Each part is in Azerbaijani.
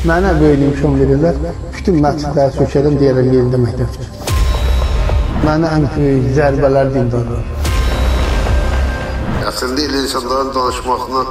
Mənə böyle imkan verirlər, bütün məscidləri sökərəm, deyərəm yerində məktəbdir. Mənə ən böyük zərbələr dindarlar. Əslində elə insanların danışmağına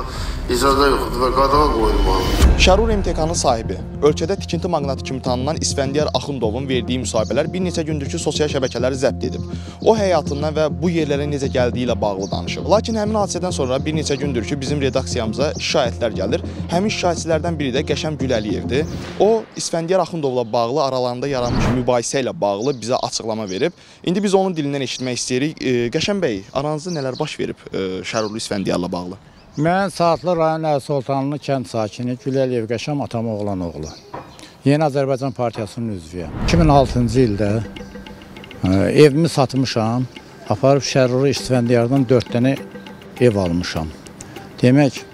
icazə yoxdur və qadağa qoyulmalıdır. Şərur MTK-nın sahibi, ölkədə tikinti maqnatı kimi tanınan İsfəndiyar Axundovun verdiyi müsahibələr bir neçə gündür ki, sosial şəbəkələri zəbt edib. O həyatından və bu yerlərə necə gəldiyi ilə bağlı danışıb. Lakin həmin hadisədən sonra bir neçə gündür ki, bizim redaksiyamıza şikayətlər gəlir. Həmin şikayətçilərdən biri də Qəşəm Güləliyevdir. O, İsfəndiyar Axundovla bağlı aralarında yaranmış mübahisə ilə bağlı bizə açıqlama verib. İndi biz onun dilindən eşitmək istəyirik. Qəşəm bəy, aranızda nələr baş verib Şərurlu İsfəndiyarla bağlı? Mən Saatlı rayon Əli Soltanlı kənd sakini Güləliyev Qəşəm atam oğlan oğlu. Yeni Azərbaycan Partiyasının üzvüyəm. 2006-cı ildə evimi satmışam, aparıb Şərurlu İsfəndiyardan 4 dənə ev almışam. Demək,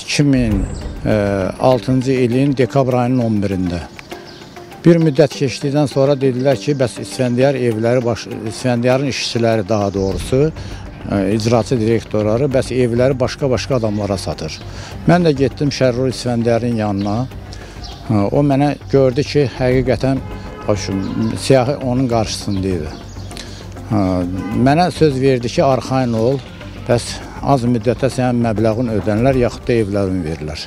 2006-cı ilin dekabr ayının 11-də. Bir müddət keçdikdən sonra dedilər ki, bəs İsfəndiyar evləri, İsfəndiyarın işçiləri daha doğrusu, icraçı direktorları bəs evləri başqa-başqa adamlara satır. Mən də getdim Şərur İsfəndiyarın yanına. O mənə gördü ki, həqiqətən siyahı onun qarşısında idi. Mənə söz verdi ki, arxayın ol, bəs az müddətdə sənin məbləğin ödənilər, yaxud da evlərin verilər.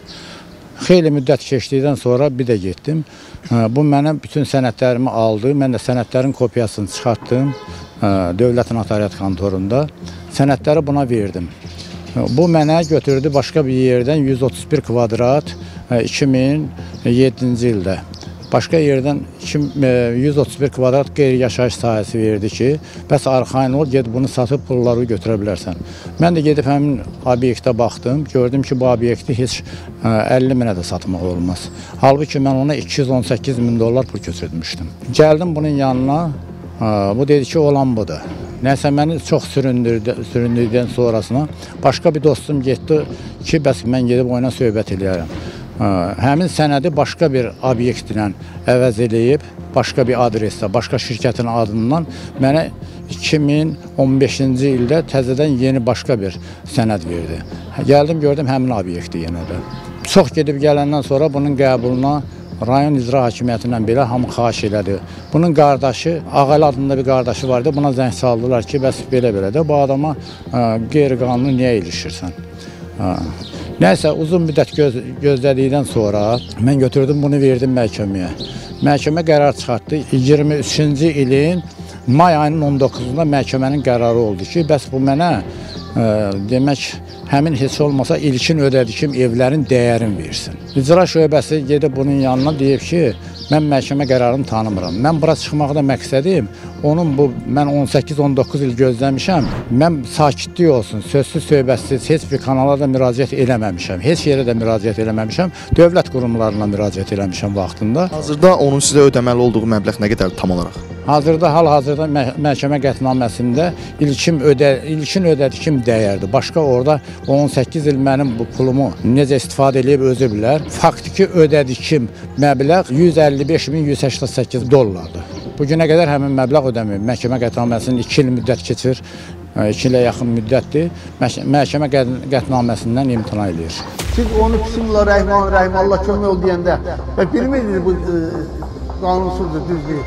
Xeyli müddət keçdikdən sonra bir də getdim. Bu mənə bütün sənədlərimi aldı. Mən də sənədlərin kopyasını çıxartdım Dövlət Notariat kontorunda. Sənədləri buna verdim. Bu mənə götürdü başqa bir yerdən 131 kvadrat 2007-ci ildə. Başqa yerdən 131 kvadrat qeyri-yaşayış sahəsi verdi ki, bəs arxayın ol, get bunu satıb pulları götürə bilərsən. Mən də gedib həmin obyektə baxdım, gördüm ki, bu obyekti heç 50 minə də satmaq olmaz. Halbuki mən ona 218 min dollar pul köçürmüşdüm. Gəldim bunun yanına, bu dedi ki, olan budur. Nəsə məni çox süründürdükdən sonrasına başqa bir dostum getdi ki, bəs mən gedib oyuna söhbət eləyərəm. Həmin sənədi başqa bir obyektlə əvəz eləyib, başqa bir adresdə, başqa şirkətin adından mənə 2015-ci ildə təzədən yeni başqa bir sənəd verdi. Gəldim, gördüm həmin obyekti yenə də. Çox gedib gələndən sonra bunun qəbuluna rayon icra hakimiyyətindən belə hamı xahiş elədi. Bunun qardaşı, Ağəli adında bir qardaşı vardı, buna zəng saldılar ki, bəs belə-belə də bu adama qeyri-qanuni niyə ilişirsən? Nəysə, uzun müddət gözlədikdən sonra mən götürdüm, bunu verdim məhkəməyə. Məhkəmə qərar çıxartdı. 23-cü ilin may ayının 19-da məhkəmənin qərarı oldu ki, bəs bu mənə demək, həmin heç olmasa ilkin ödədiyim evlərin dəyərini versin. İcra şöbəsi gedib bunun yanına deyib ki, mən məhkəmə qərarını tanımıram. Mən bura çıxmaqda məqsədim, onun bu, mən 18-19 il gözləmişəm, mən sakitlik olsun, sözsüz söhbətsiz heç bir kanala da müraciət eləməmişəm, heç yerə də müraciət eləməmişəm, dövlət qurumlarına müraciət eləmişəm vaxtında. Hazırda onun sizə ödəməli olduğu məbləğ nə qədər tam olaraq? Hazırda, hal-hazırda məhkəmə qətnaməsində ilkin ödədiyim dəyərdir. Başqa orada 18 il mənim bu pulumu necə istifadə eləyib özü bilər. Faktiki ödədiyim məbləğ 155.188 dollardır. Bugünə qədər həmin məbləğ ödəməyib. Məhkəmə qətnaməsinin 2 il müddət keçir, 2 ilə yaxın müddətdir. Məhkəmə qətnaməsindən imtina eləyir. Siz onu Bismillahirrahmanirrahim, Allah kömək ol deyəndə və bilmirdiniz bu qanunsuzdur, düz deyil.